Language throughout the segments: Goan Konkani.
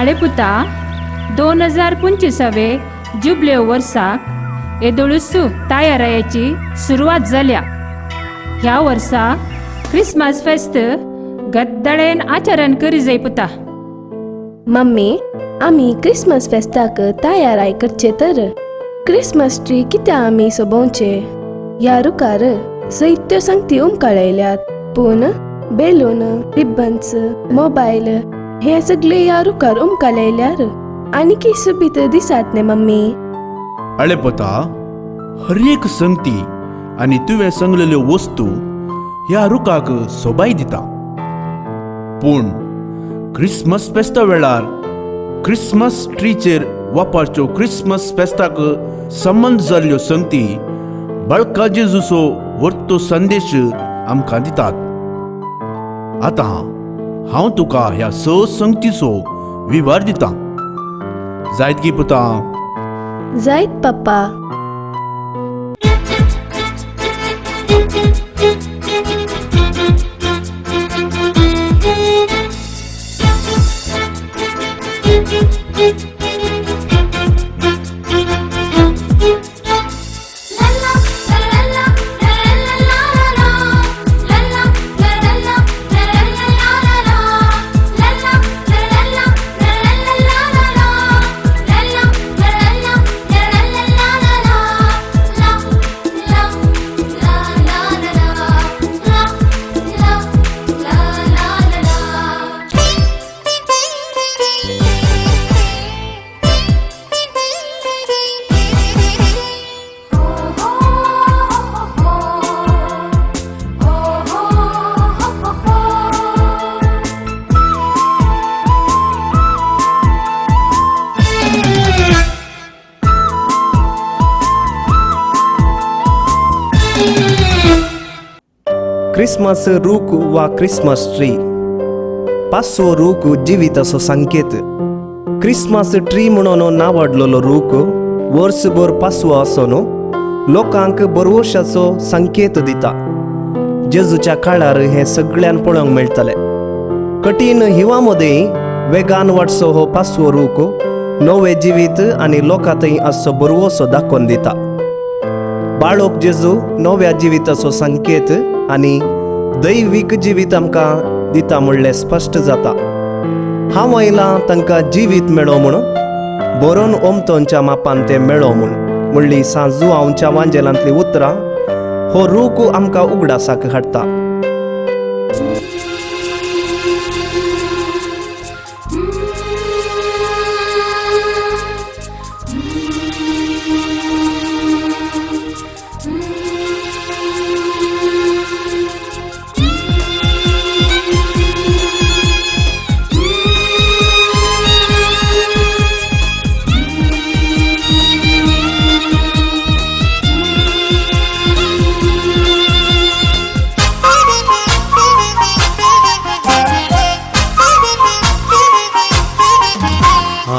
आळे पुता, 2025वे जुबलेव वर्साक येदोळूसू तयारायेची सुरवात जाल्या. ह्या वर्सा क्रिसमस फेस्त गद्दळेन आचरण करी जाय पुता. मम्मी, आमी क्रिसमस फेस्ताक तयाराय करचे तर क्रिसमस ट्री कित्या आमी सोबोवचे? ह्या रुखार जायत्यो संगती उमकाळयल्यात, पूण बेलून, रिबन्स, मोबायल हे सगळे ह्या रुखार उमकाळयल्यार आनीकी सोबीत दिसात न्ही मम्मी? आळे पुता, हर एक संगती आनी तुवें सांगलेल्यो वस्तू ह्या रुखाक सोबाय दिता, पूण क्रिसमस फेस्ता वेळार क्रिसमस ट्रीचेर वापरच्यो क्रिसमस फेस्ताक संबंद जाल्ल्यो संगती बाळका जेजूचो वर्तो संदेश आमकां दितात. आतां हांव तुका ह्या स संगतीचो विवर दितां. जायत की पुता? जायत पप्पा. क्रिसमस रूख वा क्रिसमस ट्री. पासो रूख जिविताचो संकेत. क्रिसमस ट्री म्हणून नावाडलेलो रूख वर्सभर पासवो आसून लोकांक बरवशाचो संकेत दिता. जेजूच्या काळार हें सगळ्यान पळोवंक मेळटलें. कठीण हिवा मदें वेगान वाडचो हो पासवो रूख नवें जिवीत आनी लोकां थंय आसचो बरवसो दाखोवन दिता. बाळोक जेजू नव्या जिविताचो संकेत आनी दैवीक जिवीत आमकां दिता म्हणलें स्पश्ट जाता. हांव आयलां तांकां जिवीत मेळो म्हूण, बरोवन ओमतोनच्या मापान तें मेळो म्हूण म्हणली सांजू आमच्या वांजेलांतलीं उतरां हो रूख आमकां उगडासाक हाडटा.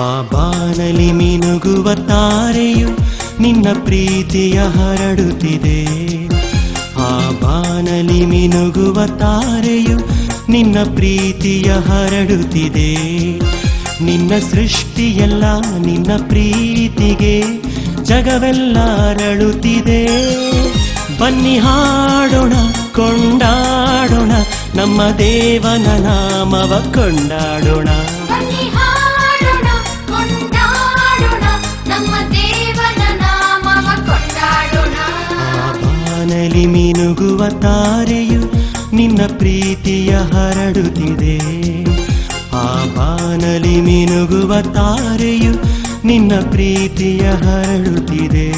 ಆ ಬಾನಲಿ ಮಿನುಗುವ ತಾರೆಯು ನಿನ್ನ ಪ್ರೀತಿಯ ಹರಡುತ್ತಿದೆ. ಆ ಬಾನಲಿ ಮಿನುಗುವ ತಾರೆಯು ನಿನ್ನ ಪ್ರೀತಿಯ ಹರಡುತ್ತಿದೆ. ನಿನ್ನ ಸೃಷ್ಟಿಯೆಲ್ಲ ನಿನ್ನ ಪ್ರೀತಿಗೆ ಜಗವೆಲ್ಲ ಅರಳುತ್ತಿದೆ. ಬನ್ನಿ ಹಾಡೋಣ ಕೊಂಡಾಡೋಣ, ನಮ್ಮ ದೇವನ ನಾಮವ ಕೊಂಡಾಡೋಣ. ಬನ್ನಿ ಹಾಡೋಣ ಕೊಂಡಾಡೋಣ, ನಮ್ಮ ದೇವನ ನಾಮವ ಕೊಂಡಾಡೋಣ. ಆ ಬಾನಲಿ ಮಿನುಗುವ ತಾರೆಯು ನಿನ್ನ ಪ್ರೀತಿಯ ಹರಡುತ್ತಿದೆ. ಆ ಬಾನಲಿ ಮಿನುಗುವ ತಾರೆಯು ನಿನ್ನ ಪ್ರೀತಿಯ ಹರಡುತ್ತಿದೆ.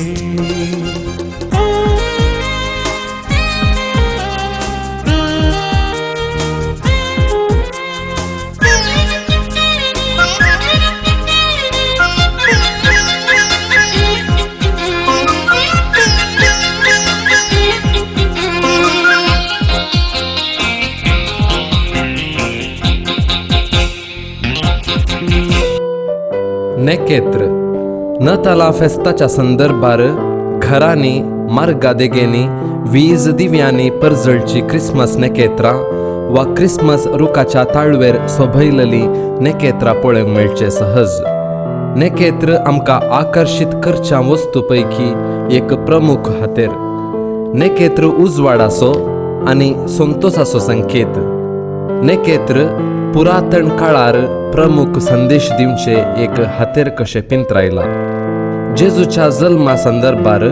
नेकेत्र नताला फेस्ताच्या संदर्भार घरांनी, मार्गा देगेंनी वीज दिव्यांनी परजळची क्रिसमस नेकेत्रां वा क्रिसमस रुखाच्या ताळवेर सोभयलेली नेकेत्रां पळोवंक मेळचें सहज. नेकेत्र आमकां आकर्शीत करच्या वस्तू पैकी एक प्रमुख हातेर. नेकेत्र उजवाडाचो आनी संतोसाचो संकेत. नेकेत्र पुरातन काळार प्रमुख संदेश दिवचे एक हातेर कशें पिंत्रायला. जेजूच्या जल्मा संदर्भार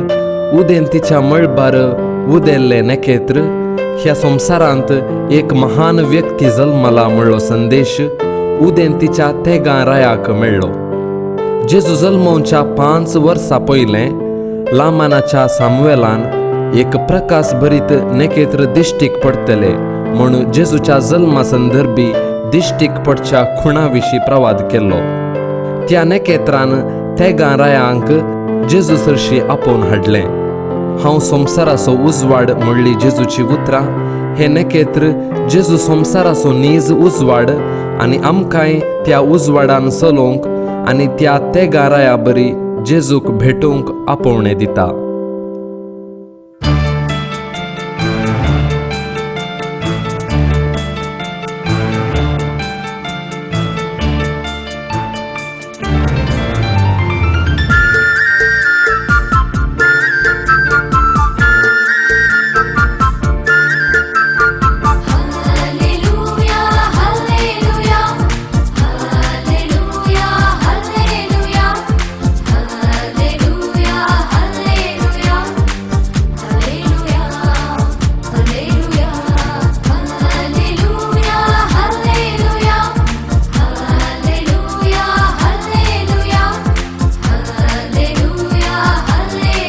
उदेंतीच्या मळबार उदेल्लें नेकेत्र ह्या संवसारांत एक महान व्यक्ती जल्मला म्हणलो संदेश उदेंतीच्या तेगां रायाक मेळ्ळो. जेजू जल्मोवच्या 5 वर्सां पयलें लामानाच्या सामुवेलान एक प्रकाश भरीत नेकेत्र दिश्टीक पडटले म्हूण जेजूच्या जल्मा संदर्भी दिश्टीक पडच्या खुणा विशीं प्रवाद केल्लो. त्या नेकेत्रान तेगां रायांक जेजू सरशी आपोवन हाडलें. हांव संवसाराचो उजवाड म्हणली जेजूची उतरां. हे नेकेत्र जेजू संवसाराचो नीज उजवाड आनी आमकांय त्या उजवाडान चलोवंक आनी त्या तेगां राया बरी जेजूक भेटोवंक आपोवणें दिता. Hallelujah, hallelujah, hallelujah, hallelujah, hallelujah, hallelujah, hallelujah, hallelujah, hallelujah, hallelujah, hallelujah, hallelujah, hallelujah, hallelujah, hallelujah,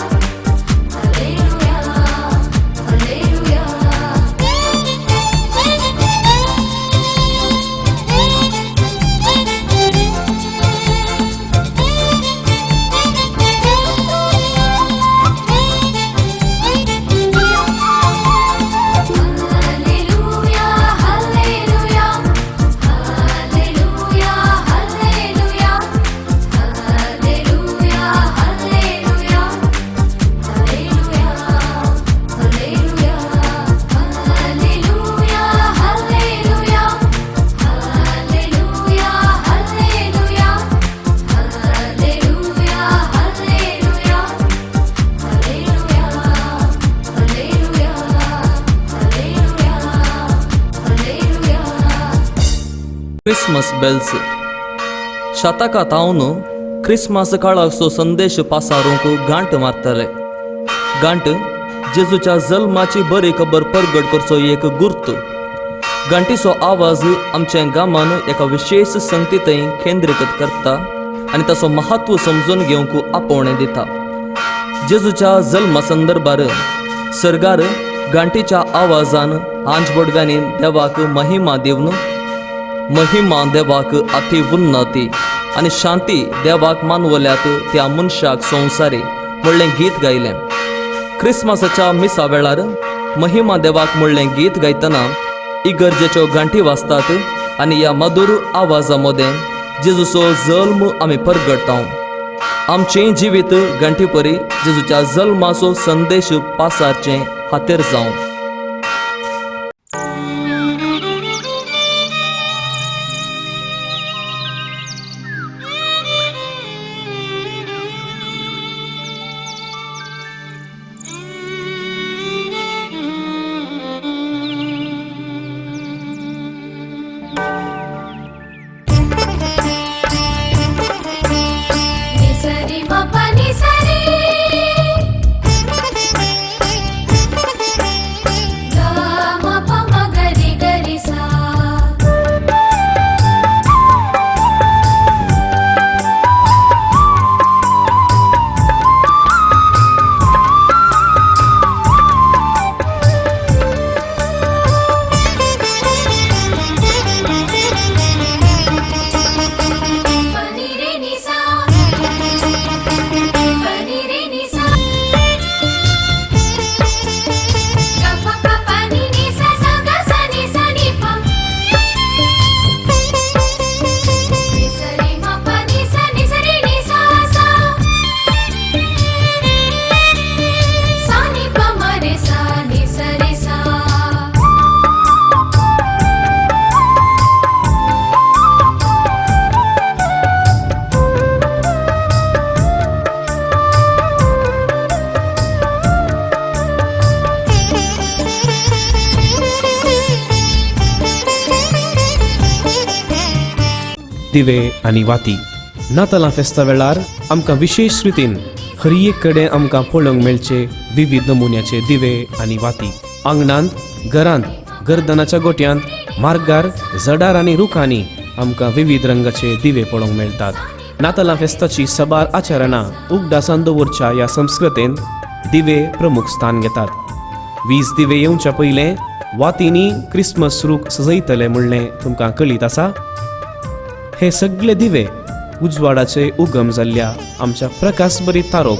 hallelujah. Hallelujah, hallelujah, hallelujah, hallelujah, hallelujah, hallelujah, hallelujah, hallelujah, hallelujah, hallelujah, hallelujah, hallelujah, hallelujah, hallelujah, hallelujah, hallelujah, hallelujah, hallelujah. Christmas bells शतकां तावन Christmas काळाचो संदेश पासारूंक गांठ मारताले. गांठ जेजूच्या जल्माची बरी खबर परगट करचो एक गुर्त. गांठीचो आवाज आमच्या गामान एका विशेश संगती थंय केंद्रीकृत करता आनी ताचो महत्व समजून घेवंक आपोवणें दिता. जेजूच्या जल्मा संदर्भार सर्गार गांठीच्या आवाजान आंज बोडव्यांनी देवाक महिमा दिवन महिमा देवाक अति उन्नती आनी शांती देवाक मानवल्यात त्या मनशाक संवसारी म्हणलें गीत गायलें. क्रिसमसाच्या मिसा वेळार महिमा देवाक म्हणलें गीत गायतना इगर्जेच्यो घांटी वाजतात आनी ह्या मधुर आवाजा मदें जेजूचो जल्म आमी परगडटा. आमचें जिवीत घांटी परी जेजूच्या जल्माचो संदेश पासारचें हातेर जावं. निसरी म प निसरी. दिवे आनी वाती. नातालां फेस्ता वेळार आमकां विशेश रितीन हर एक कडेन आमकां पळोवंक मेळचे विविध नमुन्याचे दिवे आनी वाती. आंगणांत, घरांत, गर्दनाच्या गोट्यांत, मार्गार, झडार आनी रुखांनी आमकां विविध रंगाचे दिवे पळोवंक मेळटात. नातालां फेस्ताची सबार आचरणां उगडासान दवरच्या ह्या संस्कृतेंत दिवे प्रमुख स्थान घेतात. वीज दिवे येवच्या पयलें वातींनी क्रिसमस रूख सजयतले म्हणलें तुमकां कळीत आसा. हे सगळे दिवे उजवाडाचे उगम जाल्ल्या आमच्या प्रकाशभरीत तारोक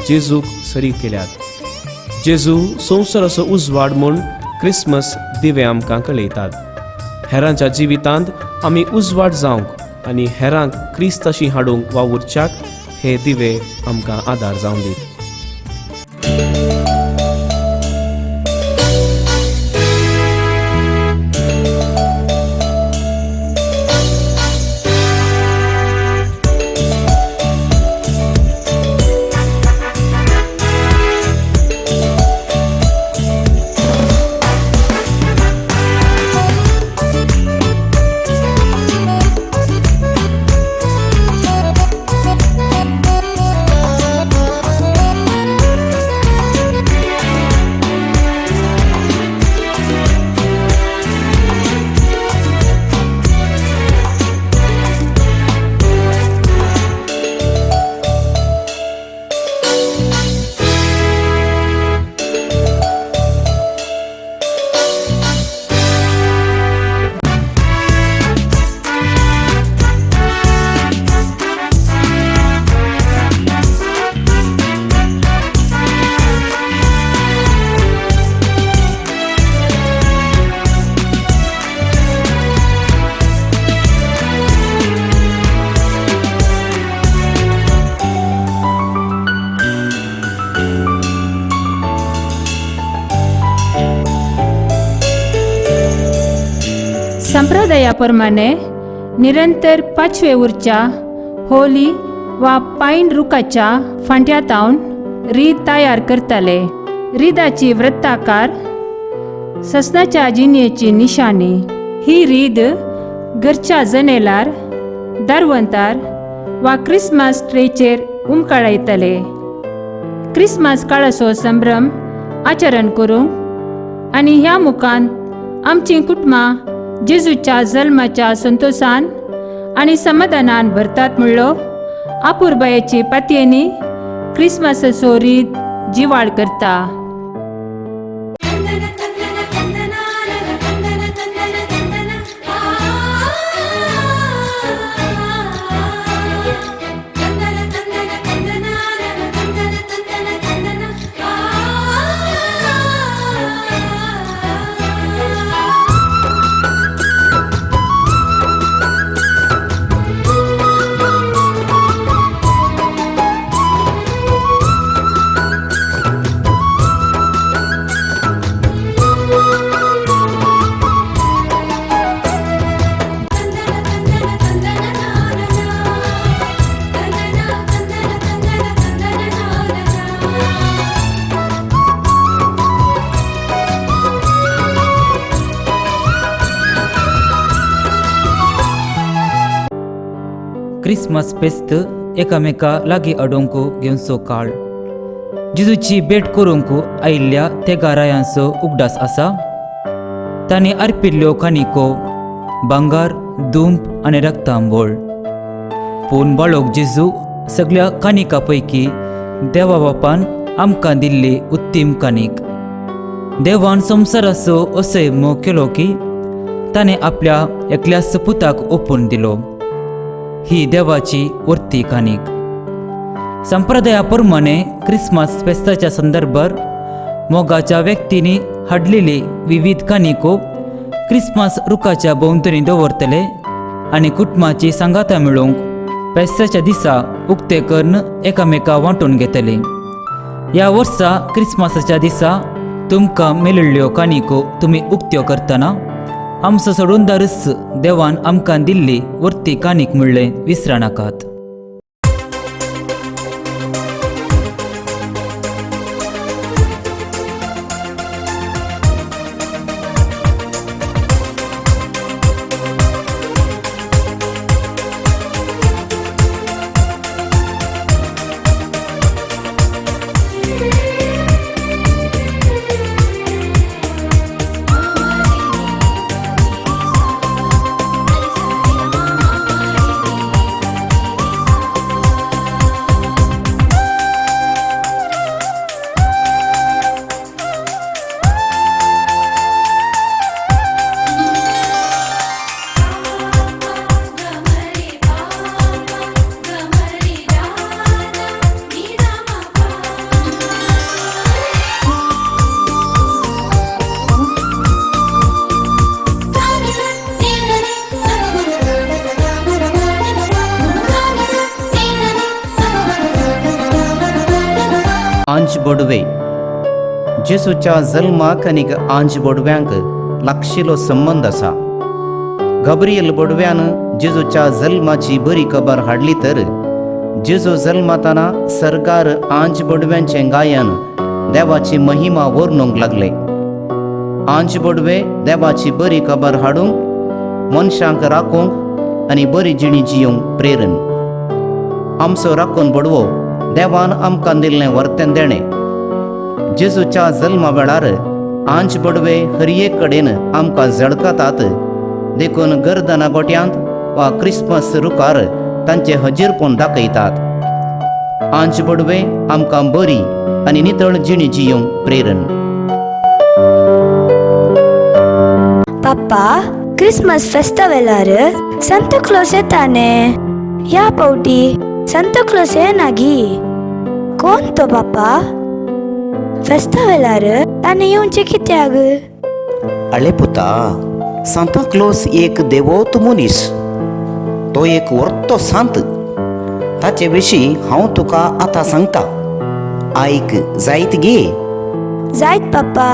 जेजूक सरी केल्यात. जेजू संवसाराचो उजवाड म्हूण क्रिसमस दिवे आमकां कळयतात. हेरांच्या जिवितांत आमी उजवाड जावंक आनी हेरांक क्रिस्ताशी हाडूंक वावुरच्याक हे दिवे आमकां आदार जावन दीत. संप्रदाया प्रमाणे निरंतर पाचवे उरच्या होली वा पायन रुखाच्या फांट्यातावन रीद तयार करताले. रिदाची वृत्ताकार ससनाच्या जिणेची निशाणी. ही रीद घरच्या जनेलार, दारवंतार वा क्रिसमस ट्रेचेर उमकाळयतले. क्रिसमस काळाचो संभ्रम आचरण करूंक आनी ह्या मुखान आमचीं कुटुंबां जेजूच्या जल्माच्या संतोशान आनी समाधानान भरतात म्हणलो आपुरबायेची पातयेनी क्रिसमसाचो रीत जिवाळ करता. क्रिसमस फेस्त एकामेका लागीं अडोवंक घेवचो काळ. जेजूची भेट करूंक आयिल्ल्या तेगारायांचो उगडास आसा. तांणी अर्पिल्ल्यो कानिको, भांगर, दुंप आनी रक्तांबोळ. पूण बाळोक जेजू सगळ्या कानिका पैकी देवा बापान आमकां दिल्ली उत्तीम कानीक. देवान संवसाराचो असोय मोग केलो की ताणें आपल्या एकल्याच पुताक ओपून दिलो. ही देवाची वर्ती कानीक. संप्रदाया प्रमाणे क्रिसमस फेस्ताच्या संदर्भार मोगाच्या व्यक्तींनी हाडलेली विविध कानिको क्रिसमस रुखाच्या भोंवतणी दवरतले आनी कुटुंबाची सांगाता मेळोवंक फेस्ताच्या दिसा उक्ते करून एकामेका वांटून घेतले. ह्या वर्सा क्रिसमसाच्या दिसा तुमकां मेळिल्ल्यो कानिको तुमी उक्त्यो करतना आमचो सोडूनदारच देवान आमकां दिल्ली वर्ती कानीक म्हणलें विसरनाकात. बोडवे. जेजूच्या जल्माक आनीक आंज बोडव्यांक लागशिलो संबंद आसा. गब्रियल बोडव्यान जेजूच्या जल्माची बरी खबर हाडली तर जेजू जल्माताना सरकार आंज बोडव्यांचें गायन देवाची महिमा वर्णूंक लागले. आंज बोडवे देवाची बरी खबर हाडूंक, मनशांक राखूंक आनी बरी जिणी जियोंक प्रेरण. आमचो राखून बोडवो देवान आमकां दिल्लें वर्तें देणें. जेजूच्या जल्मा वेळार आंज बोडवे हर एक कडेन आमकां झळकतात, देखून गर्दना गोट्यांत वा क्रिसमस रुखार तांचे हजीरपण दाखयतात. आंज बोडवे आमकां बरी आनी नितळ जिणी जियोंक प्रेरण. पप्पा, क्रिसमस फेस्ता वेळार सांता क्लॉस येताने. ह्या पावटी सांता क्लॉस येना गी. कोण तो बाप्पा? फेस्ता वेळार ताणें येवचें कित्याक? अळे पुता, सांता क्लॉस एक देवोत मनीस. तो एक वर्तो सांत. ताचे विशीं हांव तुका आतां सांगता, आयक जायत गे? जायत पप्पा.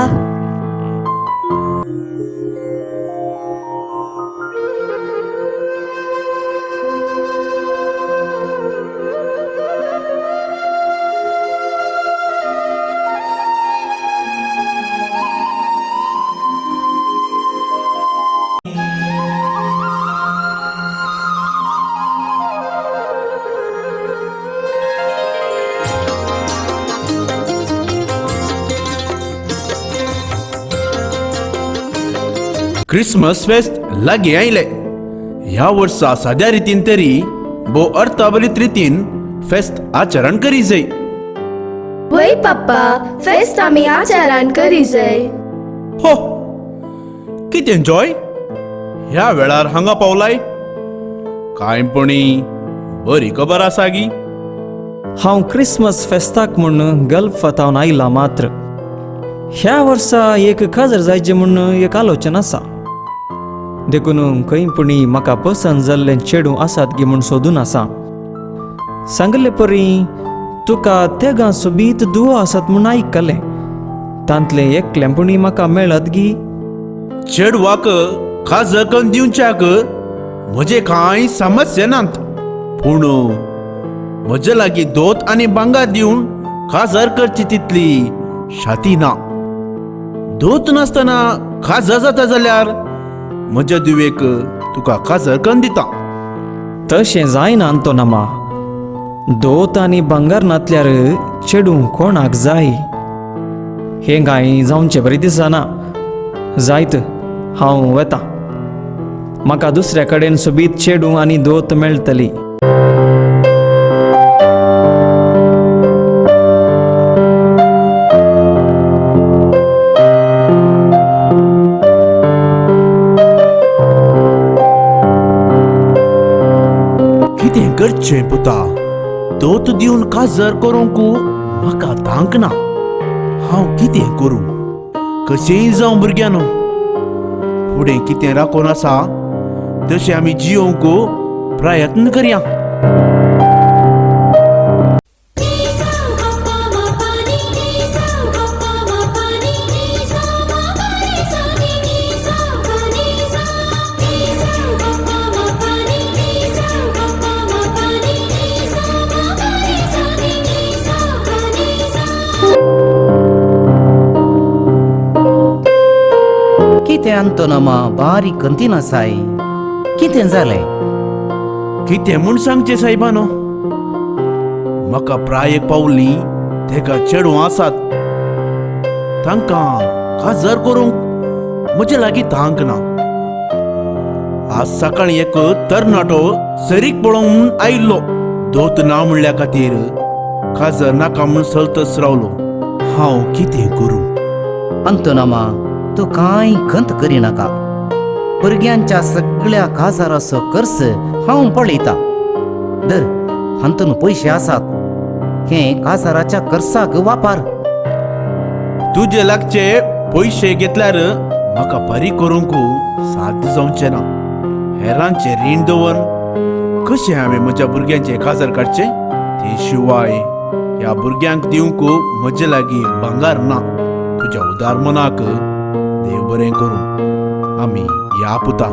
क्रिसमस फेस्त लागीं आयलें. ह्या वर्सा साद्या रितीन तरी भोव अर्थावरीत रितीन फेस्त आचरण करी जाय. वय पप्पा, फेस्त आमी आचरण करी जाय. हो, कितें जॉय, ह्या वेळार हांगा पावलाय? कांय पणी बरी खबर आसा गी? हांव क्रिसमस फेस्ताक म्हूण गल्फांत आयला मात्र. ह्या वर्सा एक काजर जायचें म्हूण एक आलोचन आसा, देखून खंय पुणी म्हाका पसंत जाल्लें चेडूं आसात गी म्हूण सोदून आसा. सांगले परी तुका तेगां सोबीत दुवो आसात म्हूण आयकलें, तांतलें एकलें पुणी म्हाका मेळत गी? चेडवाक काजर करून दिवच्याक म्हजे कांय समस्या नात, पूण म्हजे लागीं दोत आनी भांगर दिवन काजर करची तितली शाती ना. दोत नासतना काजर जाता जाल्यार म्हज्या दुवेक तुका काजर करून दिता. तशें जायना अंतोनामा, दोत आनी भांगर नातल्यार चेडूं कोणाक जाय? हें कांय जावचें बरें दिसना. जायत, हांव वेता. म्हाका दुसऱ्या कडेन सोबीत चेडूं आनी दोत मेळटली. कितें करचें पुता, दोत दिवन काजर करूंक म्हाका तांक ना. हांव कितें करूं? कशेंय जावं भुरग्यानो, फुडें कितें राखून आसा तशें आमी जियोंक प्रयत्न करया. कितें अंतोनामा बारीक कंतीन आसाय, कितें जालें? कितें म्हूण सांगचें सायबानो, म्हाका प्रायेक पावली तेका चेडूं आसात, तांकां काजर करूंक म्हजे लागीं तांक ना. आज सकाळीं एक तरणाटो सरीक पळोवंक म्हूण आयिल्लो. दोत ना म्हणल्या खातीर काजर नाका म्हूण सलतच रावलो. हांव कितें करूं? अंतोनामा, तूं कांय खंत करिनाका. भुरग्यांच्या सगळ्या काजाराचो खर्च हांव पळयता. धर, हातूंत पयशे आसात, हे काजाराच्या खर्चाक वापर. तुजे लागचे पयशे घेतल्यार म्हाका फारीक करूंक साध्य जावचें ना. हेरांचें रीण दवर कशें हांवें म्हज्या भुरग्यांचें काजार काडचें? ते शिवाय ह्या भुरग्यांक दिवंक म्हजे लागीं भांगर ना. तुज्या उदार मनाक देव बरें करूं. आमी या पुता.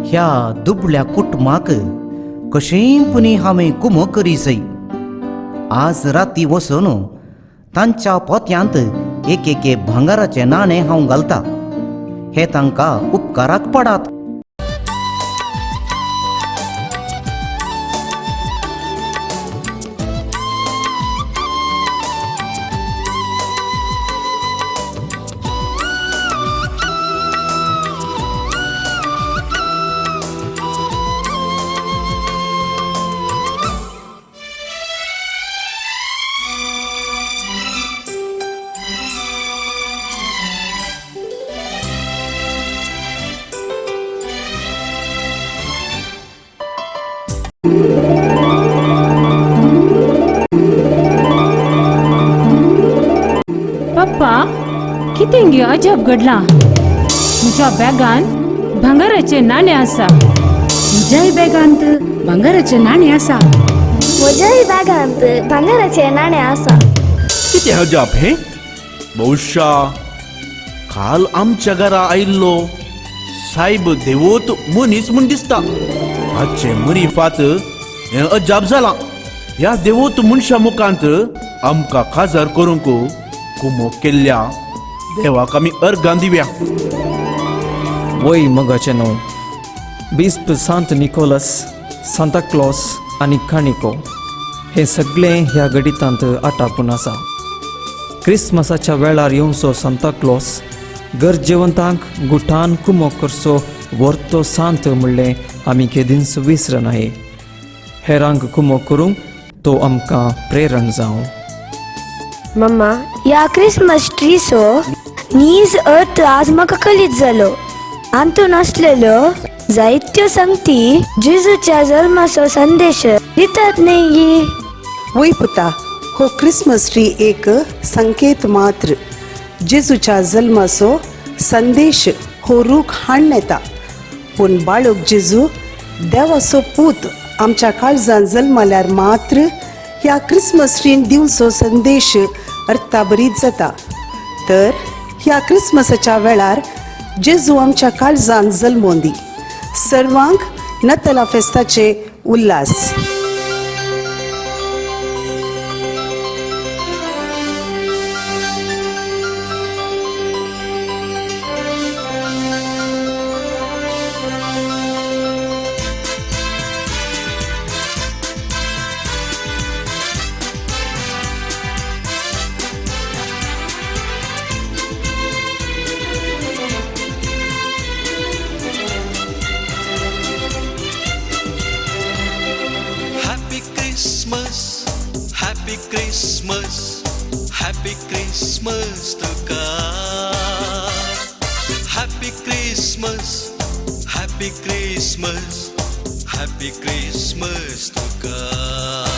ह्या दुबळ्या कुटुंबाक कशेंय पुणी हांवें कुमो करी जाय. आज राती वचून तांच्या पोत्यांत एक एके भांगराचें नाणें हांव घालता. हें तांकां उपकाराक पडात. पप्पा, कितें गे अजब घडलां. म्हज्या बॅगान भांगराचें नाणें आसा. म्हज्याय बॅगांत भांगराचें नाणें आसा. म्हज्याय बॅगांत भांगराचें नाणें आसा. कितें अजाप हें? बहुशा काल आमच्या घरा आयिल्लो सायब देवोत मनीस म्हूण दिसता. हाचे मरिफात हें अजाप जालां. ह्या देवोत मनशा मुखांत आमकां काजार करूंक कुमो केल्ल्या देवाक आमी अर्गां दिवया. वय मगाचें न्हू बिस्प सांत निकोलस, सांता क्लॉस आनी काणिको हें सगळें ह्या गणितांत आटापून आसा. क्रिसमसाच्या वेळार येवचो सांता क्लॉस गरजेवंतांक गुठान कुमो करचो वर्तो सांत म्हणलें आमी केदींच विसरनाये. हेरांक कुमो करूंक तो आमकां प्रेरण जावं. मम्मा, ह्या क्रिसमस ट्रीचो नीज अर्थ आज म्हाका कळीत जालो. आंतून आसलेल्यो जायत्यो संगती जेजूच्या जल्माचो संदेश दितात न्ही. वय पुता, हो क्रिसमस ट्री एक संकेत मात्र. जेजूच्या जल्माचो संदेश हो रूख हाडून येता. पूण बाळक जेजू देवाचो पूत आमच्या काळजान जल्माल्यार मात्र ह्या क्रिसमस ट्रीन दिवचो संदेश अर्थाभरीत जाता. तर ह्या क्रिसमसाच्या वेळार जेजू आमच्या काळजान जल्मोन दी. सर्वांक नतला फेस्ताचे Ulhas. Happy Christmas, Happy Christmas तुका. Happy Christmas, Happy Christmas, Happy Christmas तुका.